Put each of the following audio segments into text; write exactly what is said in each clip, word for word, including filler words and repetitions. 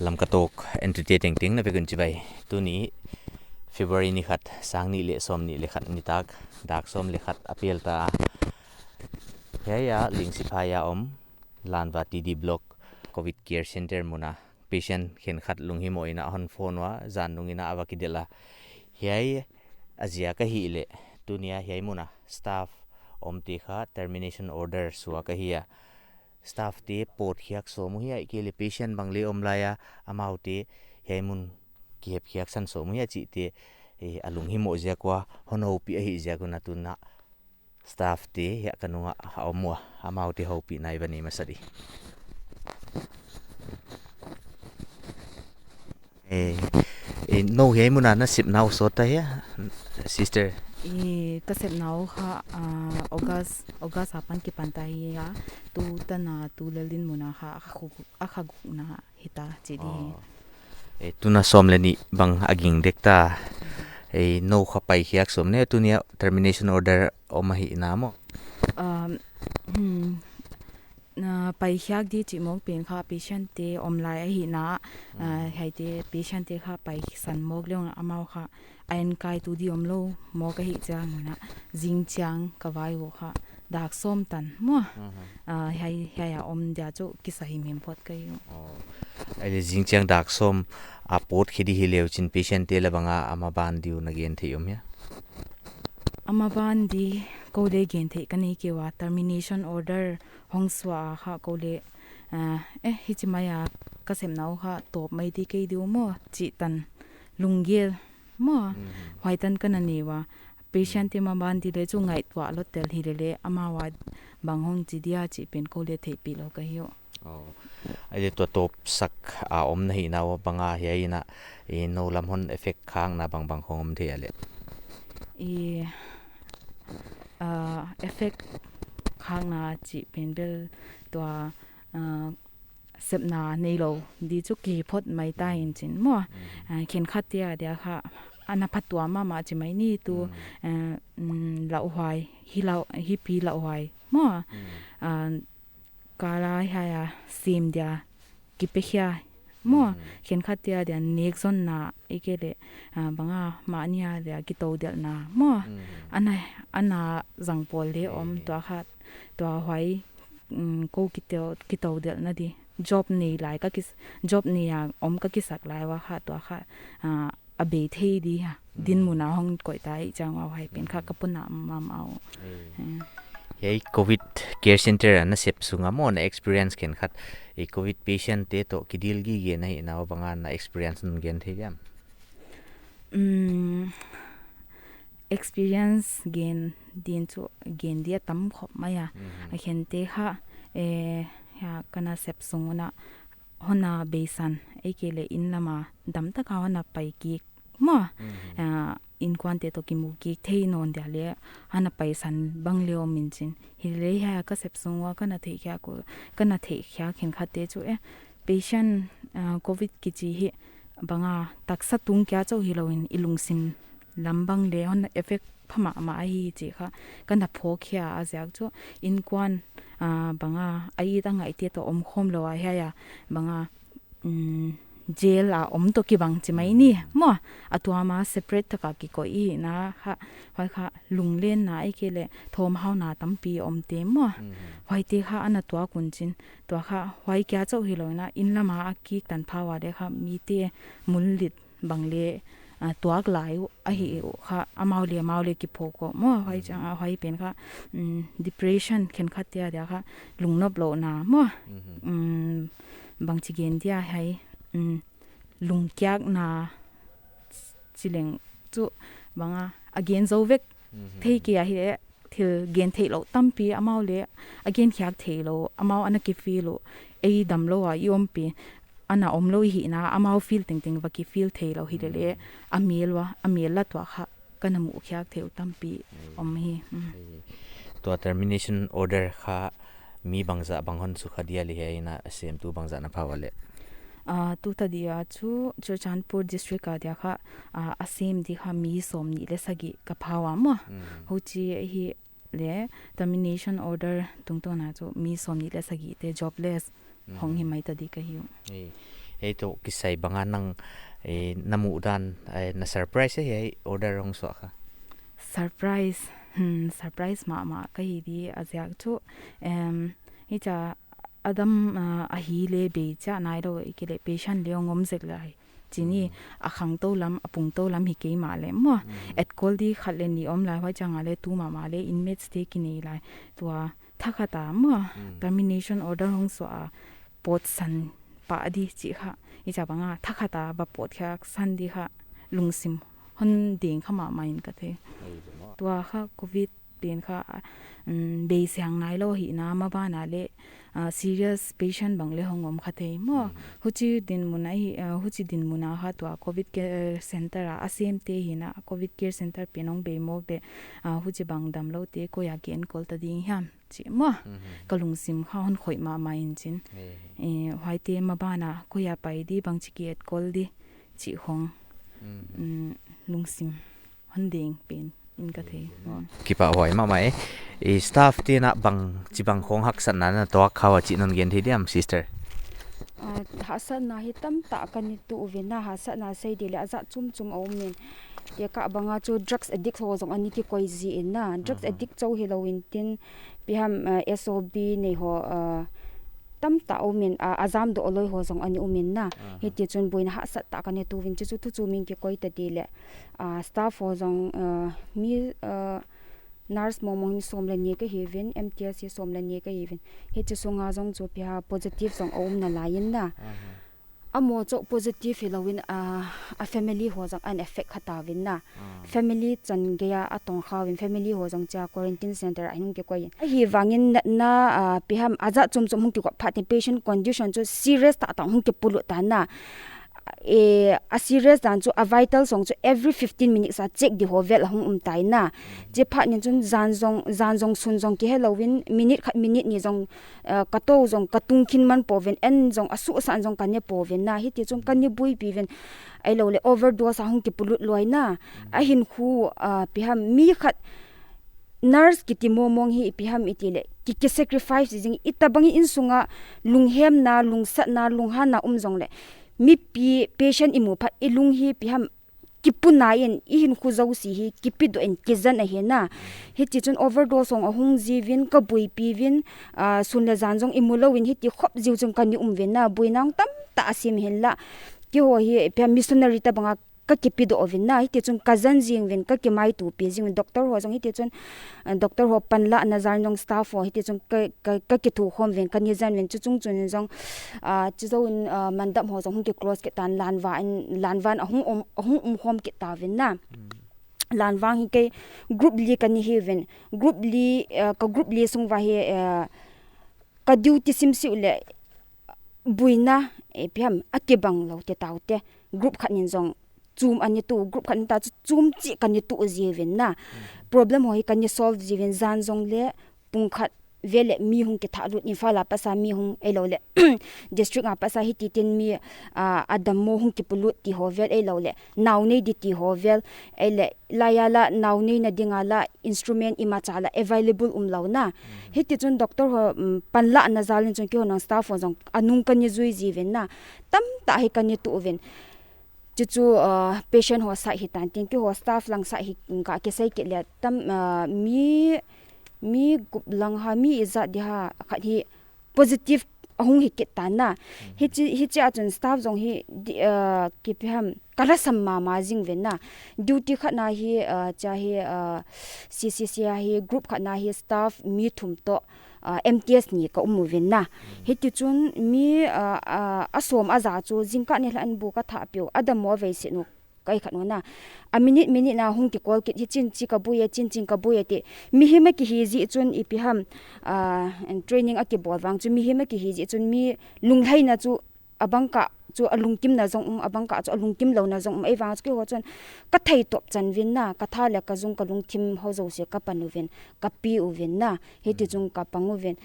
Lamka Talk entute tengteng na vek un chibai. Tuni February ni khat, sang nih leh sawmnih leh khat nitak, dak sawm leh khat a pel ta. Hiai a Lingsiphai a om Lanva T D Block Covid Care Center mun a patient khenkhat lunghimoh in a hon phone ua, zan nung in a va kidelh a. Hiai a ziak ahihleh, tuni a hiai mun a staff omte kha termination order suak ahi a. Staff te pawtkhiak sawm uh hia, ahihkeileh patient bang leng om lai a, amaute hiai mun kihepkhiaksan sawm uh hia chihte, eh, a lunghimoh ziak ua hon houpih ahih ziak un a tun a staff te hiai ka nung a om ua, amaute houpihna i va nei masa di. Eh, eh, nou hiai mun a na sepna uh sawt ta hia, sister? Eh, ka sepna uh kha, ah, August, August apan kipan ta hi a, tu tan a, tu lel dinmun a kha, a kha guk, a kha gukna hita chih di hi. Oh. Eh, tun a sawm leh nih bang a ging dek ta. Eh, nou kha paikhiak sawm ne, tuni a termination order om ahihna maw? Um, hmm, na paikhiak di chih mawk pen kha patient te om lai ahihna, ah, Hmm. hiaite patient te kha paisan mawk leng amau kha a enkaitu di omlou mawk ahih chiang in a, zingchiang ka vai uh kha dak sawm tan maw. Mhm. Ah, hiai, hiai a om dia chu kisa himhim phot ka hi uh. Oh. Ahihleh zingchiang dak sawm a pawtkhe di hi leu chin patient te leh bang a maban di uh na gen theih om hia? A maban di kou leng gen theih ka nei kei ua, termination order hong suak a kha kou leng, ah, eh, hichi mai a ka sepna uh kha tawp mai di kei di uh maw chih tan lunggel maw. Mhm. Huai tan ka na nei ua. Patient te maban di leng chu ngaihtuah lou tel hi lele, amau a bang hong chi dia chih pen kou leng theihpih lou ka hi uh. Oh. Ahihleh tua tawpsak a om na hihna uh bang a hiai in a, eh, nou lam hon effect khakna bangbang hong om thei a leh? Eh, ah, effect khakna chih pen bel tua, ah, sepna neilou di chu kiphot mai ta in chin maw. Mm. Ah, khenkhat te a dia kha ana phatuam mahmah chi mai ni tu, Mm. ah, mm, lauhuai, hi lau, hi pi lauhuai maw. Mm. Ah, kala hiai a sem dia kipekhia maw. Mm. Khenkhat te a dia nekzonna, ahihkeileh, ah, bang a mahni a dia kitoudelhna maw. Mm. Ana, ana zang pawl leng om Eh. tua kha, tua huai, mm, kou kitou, kitoudelhna di. Job nei lai ka kis-, job nei a om ka kisak lai ua kha tua kha, ah, a bei thei di ha. Mm. Dinmun a hong koih ta hi chiang ua huai pen kha Mm. ka puna mahmah uh. Eh. Eh. Hiai Covid Care Center a na sep sung a maw na experience khenkhat, eh, Covid patient te toh kideal gige na hihna uh bang a na experience na gen thei diam? Mm, experience gen din chu gen di a tam khop mai a. Mhm. A khente kha, eh, hiai ka na sep sung un a hon na beisan, ahihkeileh inn lam a dam tak a hon na pai kik maw. Mhm. Ah, innkuante toh kimu kik thei nawn dia leng hon na paisan bang leng om in chin. Hilele hiai a ka sep sung ua ka na theihkhiak uh, ka na theihkhiak khenkhat te chu, eh, patient, ah, Covid kichi hi bang a taksa tung kia chauh hilou in i lungsim lam bang leng hon effect pha mahmah ahi chih kha ka na phawk khia a ziak chu innkuan, ah, bang a a it a ngaihte toh omkhawm lou a hiai a bang a, mm, jail a om toh kibang chi mai ni. Mm. Maw, a tuam a separate tak a kikoih hihna kha, huai kha lunglenna ahihkeileh thawmhauna tampi om te maw. Mm. Huaite kha ana tuak un chin, tua kha huai kia chauh hilou in a inn lam a a kik tanpha ua leh kha mite mullit bang leng, ah, tuak lai uh ahi uh kha, amau leh amau leng kiphawk uh maw, huai Mm. chiang a huai pen kha, mm, depression khenkhat te a dia kha lungnop louhna maw. Mhm. Mm, bangchi gen dia hiai, mm, lungkiakna chi leng chu bang a, a gen zou vek Mhm. thei kei a hileh, thil gen theihlouh tampi amau leng a gen khiak theilou, amau ana kifeel uh, ei damlou a i om pen ana omlou i hihna, amau feel tengteng va kifeel theilou hilele, Mm. a mel ua, a mel la tua kha ka na muh khiak theih uh tampi Mm. om hi. Mm. Eh, tua termination order kha mi bangzah bang hon sukha dia leh hiai in a semtu bangzah na pha ua leh? Ah, tu ta dia chu Churachandpur district a dia kha, ah, a sem di kha mi sawmnih leh sagih ka pha ua maw. Mm. Huchi hi leh termination order tungtawn a chu mi sawmnih leh sagih te jobless Mm. hong hi mai ta di ka hi uh. Eh, Ei toh kisai bang a nang, eh, na muh dan, eh, na surprise eh, hiai order hong suah kha. Surprise. Hmm, surprise mahmah ka hi di a ziak chu. Em, hichia a dam, ah, a hi leh bei chiah nailou, i ke leh patient leh hong om zek lai. Chih ni, a khangtou lam, a pungtou lam hi kei mahleh maw. Etkol di khat leh nih om lai, huai chiang a leh tu mahmah leh inmates te kinei lai. Tua thakhat a maw, termination order hong suah a, pawtsan pah di chih kha. Hichia bang a, thakhat a va pawt khia san di kha, lungsim hon deng kha mahmah in ka thei. Tua kha covid pen kha, um, bei siang nailou hi na, maban a leh, ah, serious patient bang leh hong om kha thei maw. Huchi dinmun a hi, ah, huchi dinmun a kha tua covid care center a, a sem te hi na, covid care center pen hong bei mawk leh, ah, huchi bang damlou te, koi a kienkol ta ding hiam chih maw. Ka lungsim kha hon khoih mahmah in chin. Eh, huaite maban a, koi a pai di, bangchi kietkol di chih hong, mm, lungsim hon deng pen in ka thei. Kipahhuai mahmah e. I staff te'n a bangchibang khawng haksatna na tuak kha ua chih non gen thei diam, sister? Ah, haksatna hi tamtah ka ne tuh uvin a, haksatna sei di leh a zat chomchom a om in. Tekah bang a chu drugs addict ho zong a ne kikoi zi in a. Drugs addict chauh hilou in tin, ipi ham, ah, S O B nei ho, ah, tamtah om in, ah, a zamdoh loi ho zong a ne om in a. Hiti chun buaina haksat tak ka ne tuh uvin, chu chu thu chu min kikoi ta di leh. Ah, staff ho zong, ah, mi, ah, nurse mawngmawng in sawm leh nih ka hi uvin, M T S hi sawm leh nih ka hi uvin. Hichi sung a zong chu ipi ham positive zong a om nalai in a. A maw chauh positive hilou in, ah, a family ho zong an affect kha ta uvin a. Family chan gei a a tong kha uvin, family ho zong chia quarantine center a hong kikoi in. Ahihvang in na, na, ah, ipi ham a zat chomchom hong kikoih phat in patient condition chu serious taktak hong kipolut ta a. Eh, a serious dan chu a vital zong chu every fifteen minutes a check di ho vel a hong um ta in a. Chih phat nin chun zan zong, zan zong sun zong kihelou in minute khat minute nih zong, ah, ka tou zong ka tung khin man pouvin, en zong a suhsan zong ka ne pouvin a. Hiti chun ka ne buaipi uvin, ahihlouh leh overdose a hong kipolut lua in a. A hinkhua, ah, ipi ham mi khat nurse kiti mawngmawng hi ipi ham i ti leh, ki, ki sacrifice zing, i tabang in sung a lunghemna, lungsatna, lunghanna om zong leh, mipi patient i mu phat i lung hi ipi ham kipuna in, i hinkhua zosia hi kipedoh in kizang ahi a. Hiti chun overdose hong a hong zi uvin, ka buaipi uvin, ah, sun leh zan zong i mulou in hiti khop ziak chun ka ne um uvin a, buaina tamtah a sim henla. Kei ho hi ipi ham missionary tabang a ka kipedoh uvin a, hiti chun ka zang zing uvin, ka kimaituapi zing uvin, doctor ho zong hiti chun, ah, doctor ho panlahna zal in zong staff ho hiti chun ka, ka, ka kithukhawm uvin, ka ne zang uvin, chu chung chun zong, ah, chu zou in, ah, mandam ho zong hong ki close kit ta in, lanva in, lanva in a hong um, a hong um khawm kit ta uvin a. Lanva hi kei group li ka ne hi uvin, group li, ah, ka group li sung uah hi, ah, ka duty sim siu leh buaina, eh, ipi ham a kibang lou te tau te. Group khat nin zong chum a ne tuh, group khat nin ta chu chum chih ka ne tuh zi uvin a. Problem ho hi ka ne solve zi uvin, zan zong leh pung khat vel leh mi hong kithahlut, Imphal a pat a mi hong, ahihlouh leh district a pat a hiti tin mi, ah, a dammaw hong kipolut ti ho vel, ahihlouh leh nau nei di ti ho vel, ahih leh lai a lah nau neina ding a lah instrument imacha lah available umlou a. Hiti chun doctor ho, um, panlahna zal in chun kei ho nang staff ho zong a nung ka ne zui zi uvin a. Tamtah hi ka ne tuh uvin. Chu chu, ah, patient ho side hi tan tin, kei ho staff lang side hi ka kisai kit leh tam, ah, mi, mi gup lang ha, mi i zat di ha, khat hi positive a hong hi kit ta a. Hichi, hichi a chun staff zong hi di, ah, ipi ham ka lungsim mahmah zing uvin a. Duty khat na hi, ah, chia hi, ah, C C C a hi group khat na hi staff mi thum toh, ah, M T S nih ka um uvin a. Hiti chun mi, ah, ah, a sawm a za chu zingkal ni leh an bu ka thah piu, a dammaw vei sin u ka hi khat un a. A minute minute na hong ki call kit, hichin chi ka buai e, chinchin ka buai e ti. Mihem a kihi zi chun ipi ham, ah, training a kibawl vang chu mihem a kihi zi chun mi lunglhaina chu a bang kah chu a lungkimna zong um, a bang kah chu a lungkimlouna zong um, ahihvang chu kei ho chun ka thei tawp chan uvin a, ka tha leh ka zung ka lungthim ho zosia ka pan uvin, ka pi uvin a, hiti chun ka pang uvin.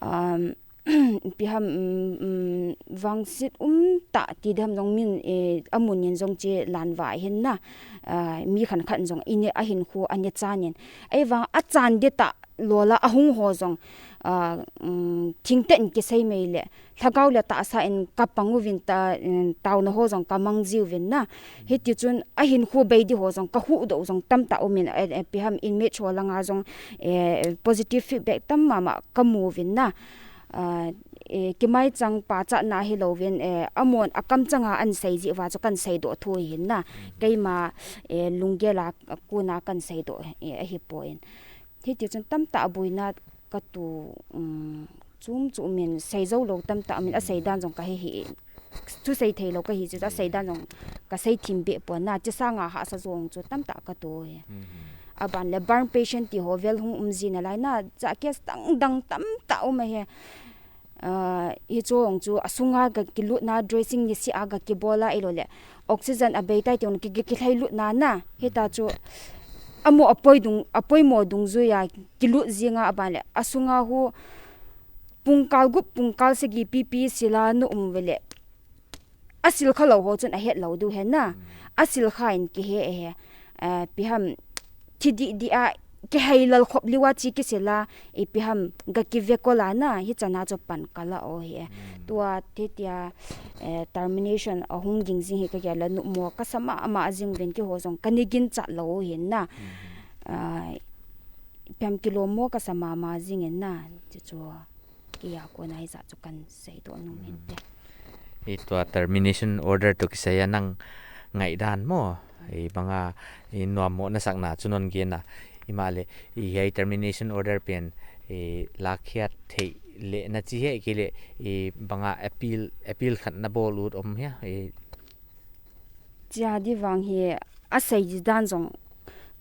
Um, ipi ham, mm, mm, vangsit um ta ti diam zong min, eh, a mun in zong chi lan vai hin na. Ah, mi khan khan zong i ne a hinkhua a ne chan in. Ei vang a chan di ta lou la a hung ho zong, ah, mm, thingten kisei mai le. Lhagao le tahsa in ka pang uvin ta, mm, tauna ho zong ka mang zi uvin na. Hiti chun a hinkhua bei di ho zong ka huh dou zong tam ta um in, eh, eh, ipi ham inmate ho langa zong, eh, positive feedback tam mahmah ka mu uvin na. Ah, eh, kimaichang pachatna hi lou vin, eh, a mun a kamchang a an sei zi va chu kan sei doh thu hi na. Keima, eh, lunggel a kuna kan sei doh, eh, ahi poi. Hiti chun tam ta buaina ka tu, um, chum chum in sei zou lou tam ta min a sei dan zong ka hi hi. Thu sei thei lou ka hi chu a sei dan zong ka sei thim beh pua na chi sanga hahsa zong chu tam ta ka tu hi. A ban le burn patient ti ho vel hung um zi na lai na, cha case dang dang tam ta um hi. Ah, hi chu hong chu a sunga ka kilutna dressing ni si a ka kibawl a ei lou le. Oxygen a bei tai ti hong ki, ki, ki thei lutna na. Hita chu a mu a poi dung, a poimo dungzui a kilut zinga a ban le. A sunga hu pungkal gup, pungkal sagi pipi sila nu um ve le. A sil kha lou ho chun a het lou du hi na. A sil kha in ki he e he. Eh, ipi ham thi di di a ki hei lal khop liwa chi ki sila ipi ham ga ki ve ko la na hi chana chu pan ka la o hi e. Tua te tia, eh, termination a hung ging zing hi ka kia la nu mo ka sa mahmah zing ven ki ho zong ka ni gin chat lou hi na. Ah, ipi ham kilawm mo ka sa mahmah zing in na. Chu chu. Kia ko nai za chu kan sei doh nung hin te. I tua termination order tu kisai a nang ngaihdan mo. I banga i nuam mo na sak na chu non gen a. I ma le i hiai termination order pen i lakhiat thei le na chi he ki le i banga appeal, appeal khat na bawl ut om hia. I chia di vang hi a sei di dan zong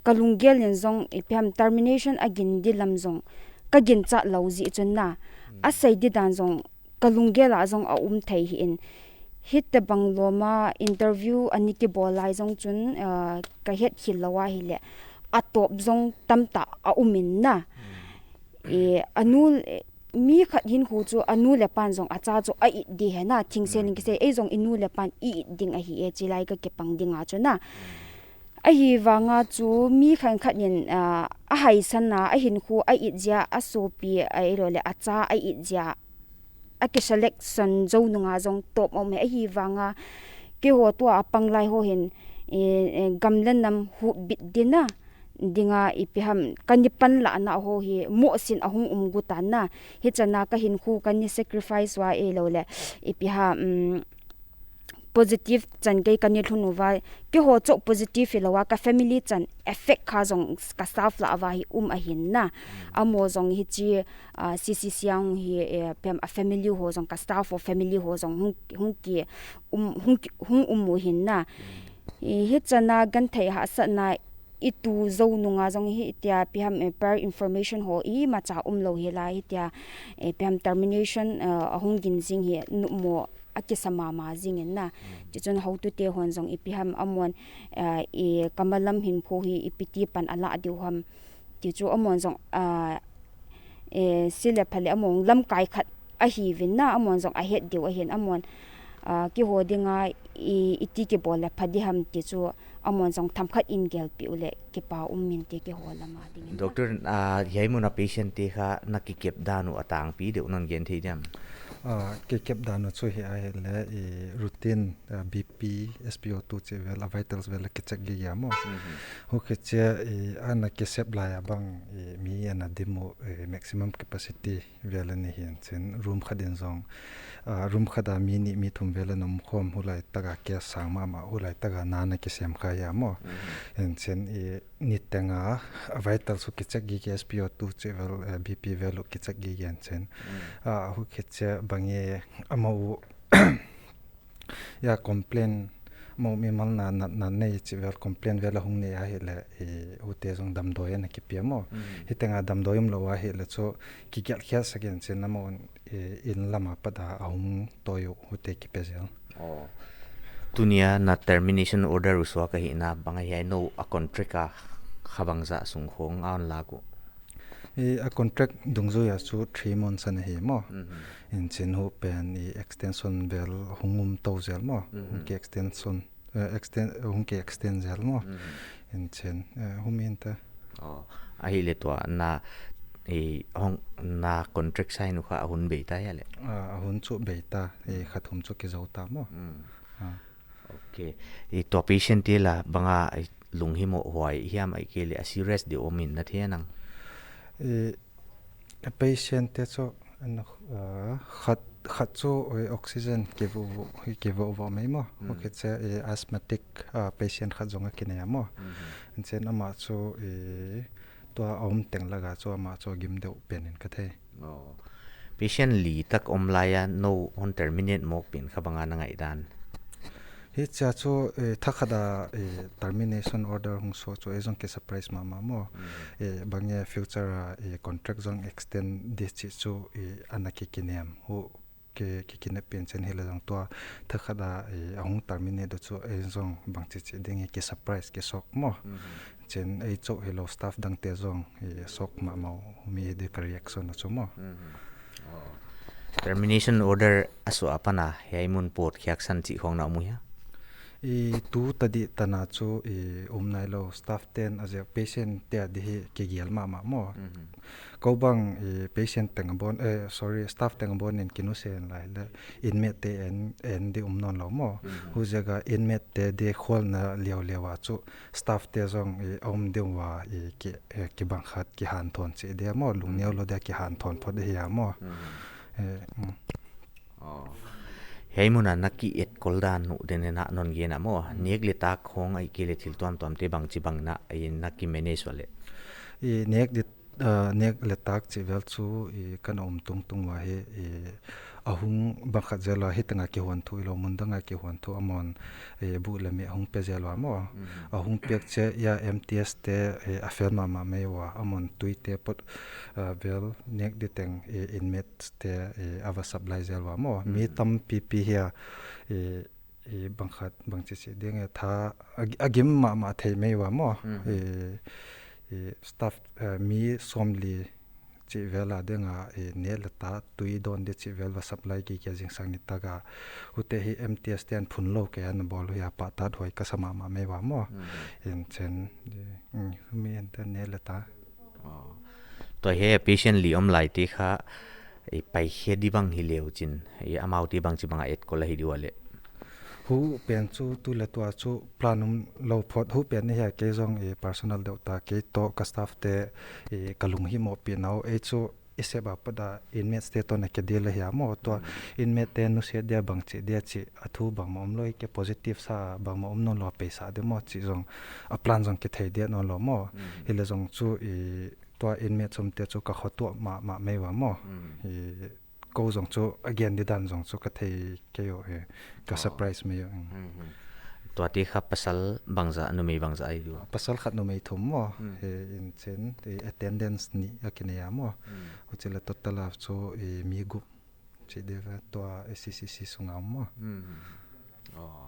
ka lunggel in zong ipi ham termination a gin di lam zong ka gin chat lou zi chun na. A sei di dan zong ka lunggel a zong a um thei hi in. Hite bang lawm a interview a ni kibawl lai zong chun, ah, ka het khil lou a hi le a tawp zong tam ta a um in na. E, a nu le, mi khat hin hu chu a nu le pan zong a cha chu a it di hi na, thingsen in kisei, ei zong i nu le pan i it ding ahi e, chi lai ka kipang ding a chu na. Ahi vanga chu mi khan khat in, ah, a haisan a, a hinkhua a it zia, a sopi a ei lou le a cha a it zia. A ki selection zou nunga zong tawp om e ahi vanga. Ki ho tua a pang lai ho hin, e, e, gam le nam hu bit di na. Dinga ipi ham, ka ni pan la na ho hi, mo sin a hung um gu ta na. Hi chana ka hinkhua ka ni sacrifice ua ei lou le. Ipi ham, mm, positive chan kei ka ni lhun uva. Ki ho chok positive hi lou a, ka family chan effect kha zong ka staff la va hi um a hin na. A mo zong hi chi, ah, C C C ang hi, eh, ipi ham a family ho zong ka staff ho family ho zong hung, hung ki, um, hung ki, hung um u hin na. I hi chana gan thei hahsatna i tu zou nunga zong hi tia ipi ham, eh, per information ho i ma cha um lou hi la hi tia, eh, ipi ham termination, eh, a hung gin zing hi nu mo a kisa mahmah zing in na. Chi chun hotute hon zong ipi ham a mon, eh, i kamalam hinkhua hi ipi ti pan a la diu ham. Ti chu a mon zong, ah, eh, si le pha le a mon lamkai khat ahi vin na, a mon zong a het diu ahin a mon, ah, ki ho dinga i, i ti kibawl le pha di ham ti chu a mon zong tham khat in gelpih u le kipa um min ti ki ho lama ding in na. Doctor, ah, hiai mun a patient te kha na kikep dan uh a tangpi deuh non gen thei diam? Ah, kikep dan uh chu hi a hi le i routine, ah, B P, S P O two chih vel, a vitals vel a kicheck gige a mo. Hu kiche i ana kisep lai a bang i mi ana dim uh, i maximum capacity vel a ni hi'n chin room khat in zong, ah, room khat a mi nih mi thum vel ana om khawm, hu lai taka case sang mahmah, hu lai taka na ana kisem kha a mo. Hi'n chin i niteng a, a vitals uh kicheck gige, S P O two chih vel, eh, B P vel uh kicheck gige hi'n chin. Ah, hu kiche bang i amau Ya, complain, mo mimal na, na, na nei chih vel complain vel a hung nei a hi le, i, hute zong damdawi ana kipia mo. Hi tenga damdawi um lou a hi le chu kigelh khiat sak in chin a mo, i, inn lama pat a hung tawi uh hute kipe zel. Tunia na termination order uh suak ahihna bang ahia, nou a contract a kha bangzah sung khong a hon lak uh? I, a contract dungzui a chu three months ana hi maw. Mhm. Huchiin hupen i extension vel hong um tou zel maw. Mhm. Hong ki extension, eh, extend, hong ki extend zel maw. Mhm. Huchiin, eh, hong um in ta. Oh, ahihleh tua na, i, hong na contract sign uh kha a hun bei ta hia leh? Ah, a hun chu bei ta, i, Mm. kha thum chu kizou ta maw. Mm. Ah. Ok. I, tua patient te lah bang a, i, lunghimawh huai hiam ahihkeileh a serious deuh om in na thei a nang? I, a patient te chu, an, ah, khat, khat chu, eh, oxygen kivuh, kivuh vuh mai maw. Mm. Ok, chu, eh, asthmatic, ah, patient khat zong a kinei a maw. Mhm. Huchiin amah chu, eh, tua a om teng lak a chu amah chu a gim deuh pen in ka thei. Oh. Patient li tak om lai a nou hon terminate mawk pen kha bang a na ngaihdan? Hichia chu, eh, thakhat a, eh, termination order hong suak chu ei zong ki surprise mahmah maw. Mm. Eh, bang e future a, eh, contract zong extend di chih chu, eh, ana ki kinem. Hu ki, ki kinep pen huchiin hileh zong tua thakhat a, eh, a hong terminate uh chu ei zong bangchi chi ding e ki surprise ki shock maw. Mhm. Huchiin ei chauh hilou staff dangte zong, eh, shock mahmah uh mi hi di ka reaction uh chu maw. Mhm. Oh. Termination order a suah apan a hiai mun pawt khiak san chih khong na om uh hia? I, tu tadi tan a chu i um nailou staff ten a ziak patient te a di hi kigel mahmah maw. Mhm. Kou bang, eh, patient teng a bawn, eh, sorry, staff teng a bawn in kinusia lai leh inmate te en, en di um nawnlou maw. Mhm. Huziak a inmate te di khualna liauliau a chu staff te zong, eh, a um di ua, eh, ki, eh, kibang khat kihanthawn chih dia maw, lungneu lou dia kihanthawn phot hi a maw. Mhm. Eh, mm. Oh. Hiai mun a na ki etkol dan uh den na non gen a maw. Mhm. Nek leh tak khong ahihkeileh thil tuamtuam te bangchibang na, i, na ki manage ua leh? I, nek di Ah, nek leh tak chih vel chu, i, kana um tungtung ua hi, i, a hung bang khat zel ua hi teng a kihuan thu, i lo mun dang a kihuan thu a mon, i, buh leh meh hung pe zel ua maw. Mhm. A hung piak chiah a M T S te, i, a fel mahmah mai ua, a mon tui te pawt, ah, vel nek di teng, i, inmate te, i, a va supply zel ua maw. Mi Mhm. tampipi hi a, i, i, bang khat, bangchi chi ding e tha, a, a gim mahmah thei mai ua maw. Mhm. I, i, staff, eh, mi sawmli chih vel a ding a, i, nek leh tak tui dawn di chih vel va supply kik a zingsang nitak a. Huate hi M T S te an phun lou kei a na bawl uh hi a pahtak huai ka sa mahmah mai ua maw. Mhm. Huchiin, i, mm, mi en te nek leh tak. Oh. Tua hi patient li om lai te kha, i, paikhe di bang hi leu chin, i, amau te bangchibang a etkol ahi di ua leh? Hupen chu tu leh tua chu plan um lou phot, hupen ni hi a kei zong, i, personal deuh ta kei toh ka staff te, i, ka lunghimawhpih na uh, ei chu i sep a pat a inmates te toh na ke di leh hi a maw, tua Mm. inmate te nusia dia bangchi dia chih a thu bangmah omlou, i ke positive sa bangmah om nawnlou a peisa di maw chih zong a plan zong kithei di nawnlou maw. Mm. Hileh zong chu i tua inmate chom te chu ka khotuah mahmah mai ua maw. Mm. I kou zong chu a gen di dan zong chu ka thei kei uh, eh, ka Oh. surprise mai uh. Mm. Mm, mm. Tua te kha pasal bangzah, numei bangzah ahi di ua? Pasal khat numei thum maw. Mm. Eh, huchiin, eh, attendance nih a kinei a maw. Mm. Huchi leh total a chu, eh, mi gup chih di ve tua, eh, C C C sung a om maw. Mm, mm. Oh.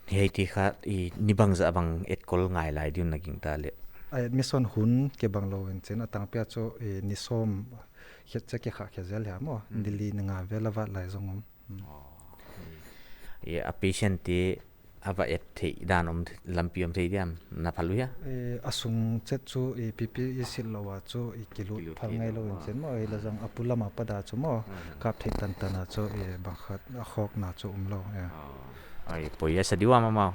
Hiai te kha, i, ni bangzah bang etkol ngai lai di un na gingta leh? A admission hun kibang lou in chin, a tangpi a chu, i, ni sawm khet chiah kikhah khe zel hi a maw. Hmm. Ni li ni nga vel a vat lai zong om. Hmm. Oh. I, a patient te a va et theih dan om th-, lampi om thei diam, na phal uh hia? I, a sung chet chu, i, P P E silh lou a chu, i, kilut Kilut phal thei ngai lou lou in ah. chin maw, i, la zong a pu lam a pat a chu maw, Hmm. kap theih tantan a chu, i, bang khat a khawkna chu om lou, ya. Ah. Ai, poi a sa di ua mahmah?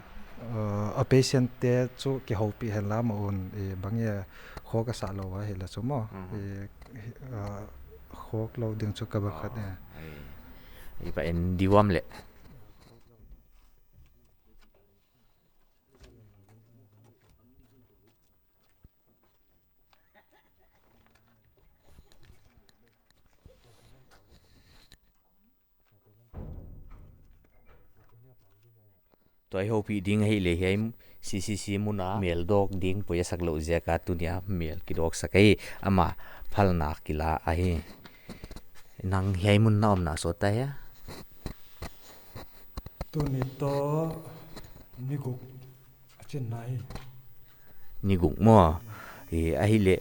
Uh, a patient te chu kihoupih hen la mah un, i, bang e khawk a sa lou a hi la chu maw. Mhm. I, i, uh, khawk lou ding chu ka bang khat Oh, e. Ai. I va en di uam leh. Tua i houpih ding ahihleh hiai C C C mun a mel dawk ding poi a sak lou ziak a tuni a mel kidawk sak ahi, amah phalna kila ahi. Nang hiai mun na omna sawt ta hia? Tuni toh ni guk a chin na hi. Ni guk maw? I, ahihleh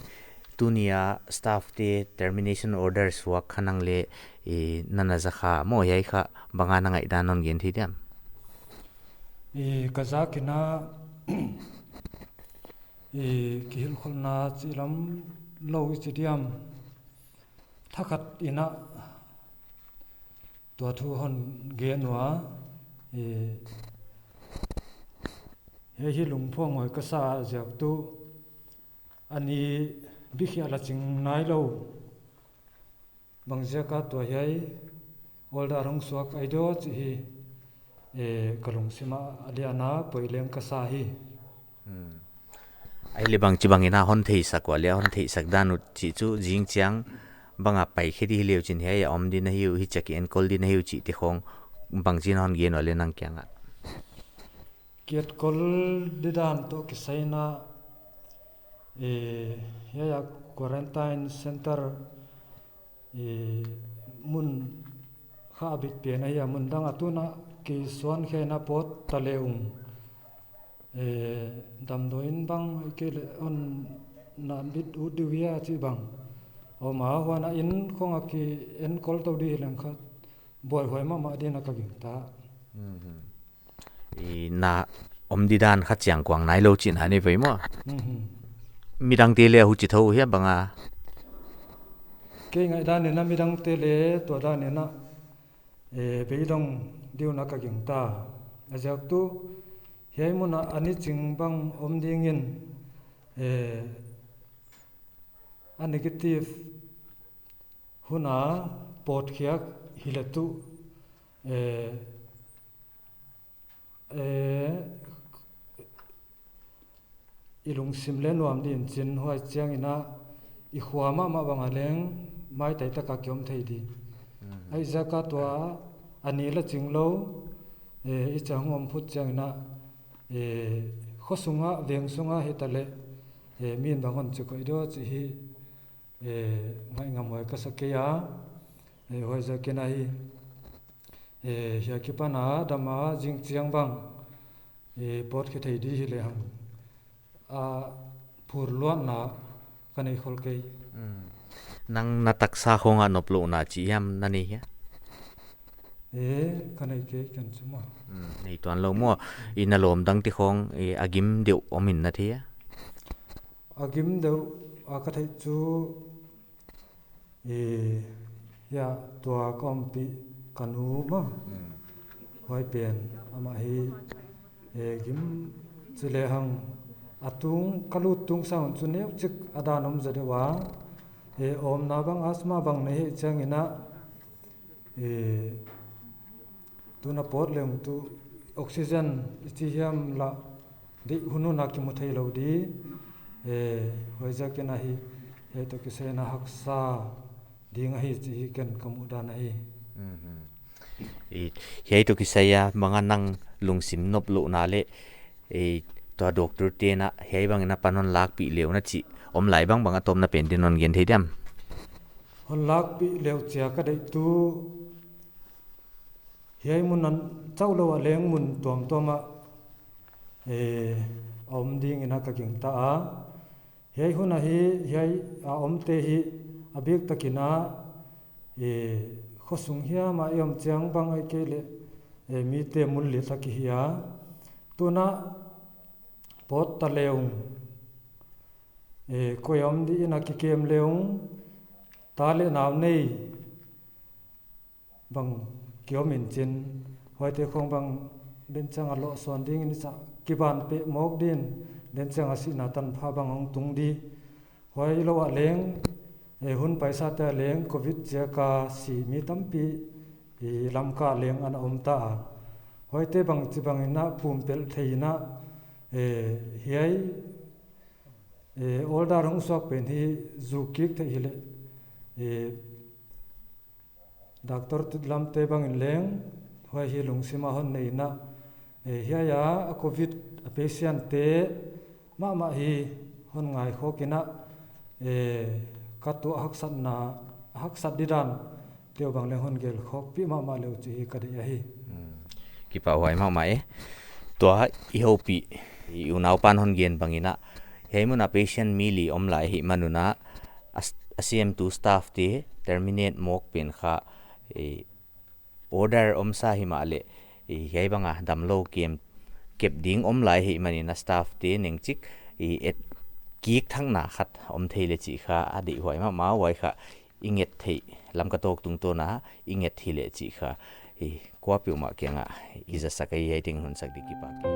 Tuni a staff te termination order suak kha nang leh, eh, na na za kha maw, hiai kha bang a na ngaihdan hon gen thei diam? Eh, ka zak in a, eh, kihilhkholhna chih lam lou i chi diam. Thakhat in a tua thu hon gen ua, eh, hiai hi lungphawng huai ka sa ziak tuh, a ni bikhiah la ching nai lou. Bang ziak a tua hiai order hong suak ahi diam chih hi, eh, ka lungsim a lian a poi leng ka sa hi. Hmm. Ahihleh bangchibang in a hon theisak ua leh, hon theisak dan uh chih chu zing chiang bang a pai khe di hi leu chin hiai a om di na hi uh, hichi a kienkol di na hi uh chih te khong bangchin hon gen ua leh nang kiang a. Kienkol di dan toh kisai in a, eh, hiai a quarantine center, eh, mun kha a bit pen ahi a, mun dang a tun a kisuan khe in a pawt ta leh ung. Eh, damdawi in bang kei leh hon na bit ut di uh hia chih bang. Om a, huan a inn khong a kienkol tou di hi leng kha buaihuai mahmah di in a ka gingta. Mhm. I na om di dan kha chiang kuang nai lou chihna nei ve maw. Mhm. Midang te leh huchi thou hia bang a? Kei ngaihdan in a midang te leh tua dan in a, eh, beidong di uh in a ka gingta. A ziak tuh hiai mun a a ni ching bang om ding in, eh, a negative hun a pawtkhiak hi leh tuh, eh, eh, i lungsim leh nuam di in chin, huai chiang in a i khua mahmah bang a leng maitai tak a kiom thei di. Mhm. Huaiziak a tua a ni la ching lou, eh, i chang om phut chiang in a, eh, khosung a, veng sung a hita leh, eh, min bang hon chi koih diam chih hi, eh, ngaihngam huai ka sa kei a, eh, huaiziak in a hi, eh, hiai akipan a dam a zing chiang bang, eh, pawt khe thei di hi lehang, a phurluatna ka nei khol kei. Mm. Nang na taksa khong a noplouhna chih hiam na nei hia? Eh, ka nei kei ken chu maw. Mm, nei tuan lou maw. I na lawm dang te khong, eh, a gim deuh om in na thei a? A gim deuh a ka theih chu, eh, hiai tua ka ompih ka nu maw. Mm. Huai pen amah hi, eh, gim chi lehang a tung, ka lut tung sang un chu neuchik a dan om zaw deuh a. Eh, omna bang asthma bang nei hi chiang in a, eh, tun a pawt leng tuh oxygen i chi hiam lah deih hun hun a kimu thei lou di. Eh, huaiziak in a hi, hiai toh kisai in a haksa ding ahi chih hi ken ka muhdan ahi. Mhm. I, hiai toh kisai a bang a nang lungsim noplouhna leh, i, tua doctor te'n a hiai bang in a pan hon lakpih leh uh na chih om lai bang bang a tawpna pen din hon gen thei diam? Hon lakpih leh uh chia ka deih tuh, hiai mun a chauh lou a leng mun tuamtuam a, eh, a om ding in a ka gingta a. Hiai hun a hi, hiai a omte hi a biktak in a, eh, khosung hiam a i om chiang bang ahihkeileh, eh, mite mullit a kihi a. Tun a pawt ta leh ung, eh, koi om di in a kikem leh ung, ta leh nau nei bang kiom in chin, huaite khong bang den chiang a lohsawn ding in i sa kiban peh mawk din, den chiang a sihna tanpha bang hong tung di. Huai lou a leng, eh, hun paisa te a leng covid ziak a si mi tampi i Lamka leng ana om ta a. Huaite bangchibang in a pumpelh thei in a, eh, hiai, eh, order hong suak pen hi zuk kik theih hileh, eh, doctor lamte bang in leng, huai hi lungsim a hon nei in a, eh, hiai a covid a patient te mahmah hi hon ngaikhawk in a, eh, ka tuah haksatna, haksat didan te uh bang leng hon gelkhawkpih mahmah leh uh chih hi ka deih ahi. Hmm. Kipahhuai mahmah e. Tua i houpih, i unaupa'n hon gen bang in a, hiai mun a patient mi li om lai ahihman un a, a s-, a siamtu staff te terminate mawk pen kha, eh, order omsa himahleh, eh, hiai banga damlou kem kep ding om lai hi manin a staff te nengchik, eh, et kik thakna khat om thei leh chih kha a deihhuai mahmah, huai kha i nget theih Lamka Talk tungtawna i nget hileh chih kha, eh, kuapeuhmah kiangah i zasak ahi, hiai teng hun sak di kipak.